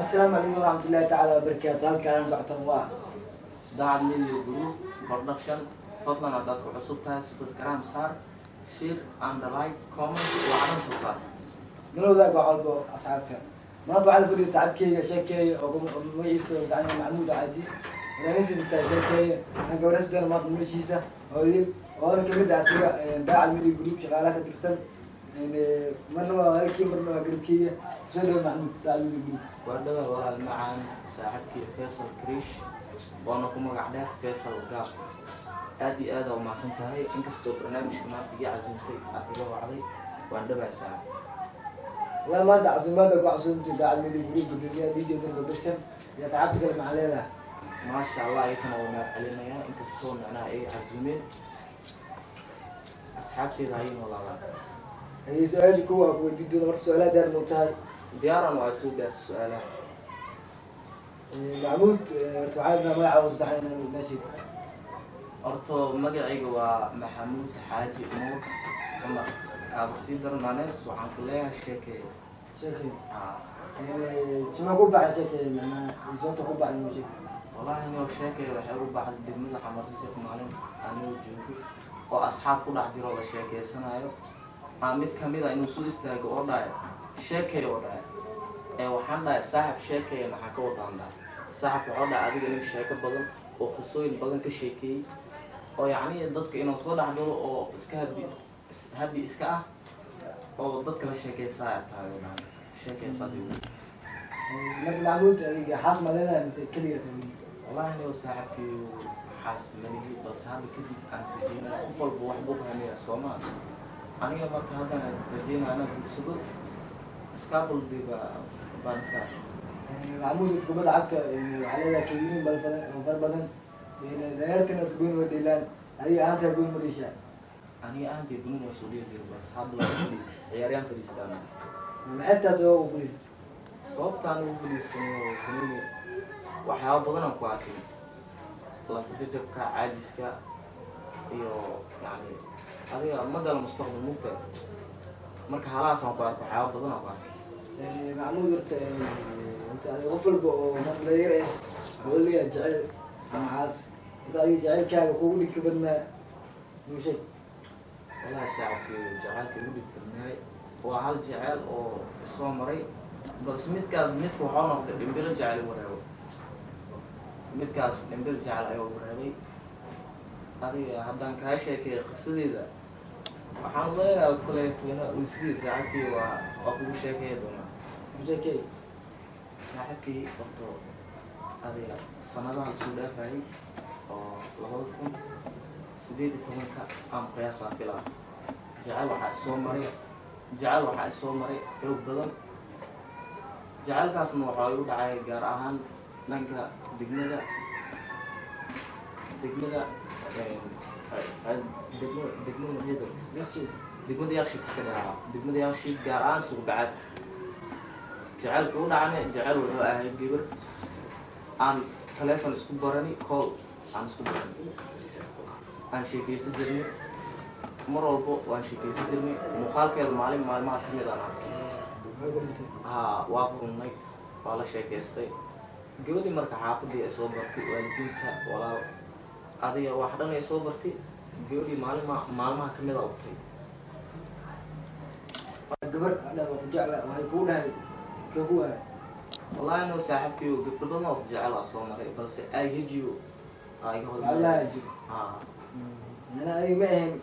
Asalaamu calaykum waraxmatullaahi tacaala wabarakaatu. Halkaan socotan waa Daacad Media Group Production. Fadlan, haddaad ku cusub tahay, subscribe saar, share and like, comment, wacadan soo saar. Nala wadaag wax walbo asxaabta. Maanta waxaa la fadhiya saaxiibkeyga Sheekeeye, oo magaciisa gacan Maxamuud Caadi, wanaanisiisa tahay Sheekeeye. Waxaan ka wareysi doona maanta noloshiisa oo idin oona kamid ah asiga Daacad Media Group shaqaalaha ka tirsan. Marna waa walaalkii, marna waa garabkeyga. Kusoo dhawo, Maxamuud, Daacad Media Group. Waa dhawa, walaal macaan, saaxiibkii Faisal Krish, oona ku magac dheer Faisal Gaab. Aad iyo aad aa umahadsan tahay. Inkastoo barnaamijka maanta iga casuumtay, aad iga wacday, waan dhawaa, saaxib. Wallahi maanta casuumaada ku casuumtay Daacad Media Group, gudoomiyaha DJ Nur Production iyo asxaabta kale, maxaa leedahay? Maasha Allah, ayakana waa mahad celinayaa, inkastoo macnaha ay casuumeen asxaabteeda hay noolaadaan. Haye, su-aasha kuwa ku weydiin doona horta, su-aalaha diyaar mau tahay? Diyaaran waa, soo gaarsa su-aalaha. Maxamuud, horta waxaa rabnaa magaca saddexan inaan noo sheegto. Horto magacayga waa Maxamuud Xaaji Nuur Cumar, kaaba sii daran maanees waxaan ku leeyahay Sheekeeye. Sheekey. Ah. Sima ku baxay Sheekey, macnaha sababta ku baxay noo sheeg. Wallahi nio, Sheekeeye waxay u baxday degmada Xamar Jajab. Maalin anigoo joogo oo asxaab ku dhex jiro, la sheekeysanayo, aa mid kamid a inuu soo istaago oo dhahay "Sheekeeye" oo dhahay. Ee waxaan dhahay, "Saaxib, Sheekeeye maxaa ka wadaan?" Dhahay, "Saaxib," waxuu dhahay, "adiga nin sheeko badan oo qisooyin badan ka sheekeeyey oo yacni dadka inuu soo dhex galo oo iska habi habi iska ah oo dadka la sheekeysaaya tahay," oo dhahay Sheekeeye saas igu. Marka Maxamuud, adiga xaas ma leedahay mise keliga tahay? Wallahi nio, saaxibkii, xaas malihi, balse hadda kadib aan rajeynaya. Qof walba wax buu hamiya, sooma? Aniga marka haddana rajeynaya inaan guursado, iskaabuldiba baan iska. Maxamuud, dadka kubadda cagta waxaa leedahay kayiniin badan oo fara badan. Danyartana horta gooni ma dheelaan. Adiga ahaantaa gooni ma dheeshaa? Aniga ahaantay gooni waa soo dheli jira, balse hadda waa fadhiista, ciyaaryaan fadhiistaan. Maxay taas oo u fadhiisatay? Sababtaan ugu fadhiisanay oo gooni, waxyaaba badan aan ku arkay: lafajajabka, caajiska iyo yani adiga ma gala mustaqbal mugta. Marka halahaasaan ku arkay, waxyaaba badan aan ku arkay. Maxamuud, horta adiga qof walba oo dhalinyar ah wuxuu leeyahay jecel ama xaas. Horta adiga jecelkaaga kugu dhibka badnaa nuu sheeg. Wallahi saacabkii, jaceylka igu dhib badnaay waa hal jeceel oo isoo maray, balse midkaas midka waxuu noqday dhimbilo jecel wareego. Midkaas dhimbil jecel ayuu wareegay. Adiga haddaan kaa sheekay qisadeeda, waxaan leeyahay kuleetona sidii saaxibkii waa kugu sheekaya doonaa. Sheekey. Saaxibkii, horto adiga sanadaha lasoo dhaafayay oo 2018-ka aan qiyaasaa filaa, jecel waxaa isoo maray, jecel waxaa isoo maray xoog badan. Jecelkaasna waxaa igu dhacay gaar ahaan dhanka degmada maxay, degmada Yaaqshiid iska dhahaa, degmada Yaaqshiid, gaar ahaan Suuqbacaad. Jecelka u dhacne, jecel wuxuu ahay gabar aan telefon isku barani, call aan isku barani, aan sheekeysan jirnay. Mar walbo waan sheekeysan jirnay. Muuqaalkeeda maalin maalmaha kamid aan arkay. Haa, waa kulnay, waa la sheekeystay gabadhii. Marka xaafadii ay soo bartay, waalidiinta, walaal, adiga wax dhan ay soo bartay gabadhii. Maalima maalmaha kamid a utay. Gabar dha waa ku jecla, waxay kuu dhahay kee ku waaya? Wallahi no, saaxiibkii, gabdho badan oo jecel aa soo maray, balse I hate you aa iga Wallahi jiro. Haa. Mana adiga ma ahayn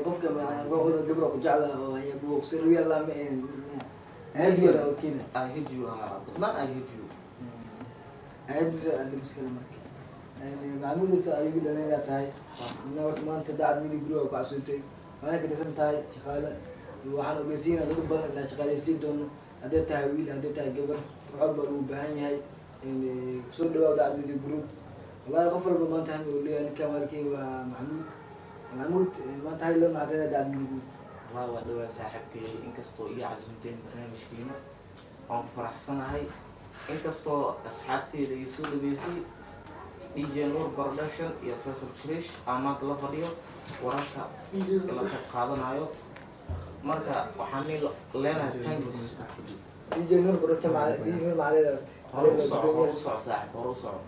qofka gabar ku jecla oo buuqsirwiya ma ahayn ahadooda oo keena. I hate you, haa, badnaan I hate you. Ahadiisa adhimiskale. Marka Maxamuud, horta adigu dhalinyaa tahay ina. Horta maanta Daacad Media Group ku casuuntay, waxay ka dhisan tahay shaqaale. Waxaan ogeysiinaa dad badan inaan shaqaaleysiin doono, hadday tahay wiil, hadday tahay gabar, wax walba lagu baahan yahay. Kusoo dhawaa Daacad Media Group. Wallahi qof walba maanta hami uu leeyahay. Ninkan walaalkey waa Maxamuud. Maxamuud, maanta hay loo maxaa Daacad Media Group? Wallahi waa dhawaa, saaxiibkay. Inkastoo iga casuumteen barnaamijkiina, waan ku faraxsanahay. Inkastoo asxaabteeda ii soo dhaweysay, DJ Nuur Production iyo Faisal Krish aan maanta la fadhiyo, wararka la qayb qaadanayo. Marka waxaan leenahay thanks. DJ Nur Production, DJ Nur maxaa leedahay? Hore u soco, hore u soco saaxib, hore u soco.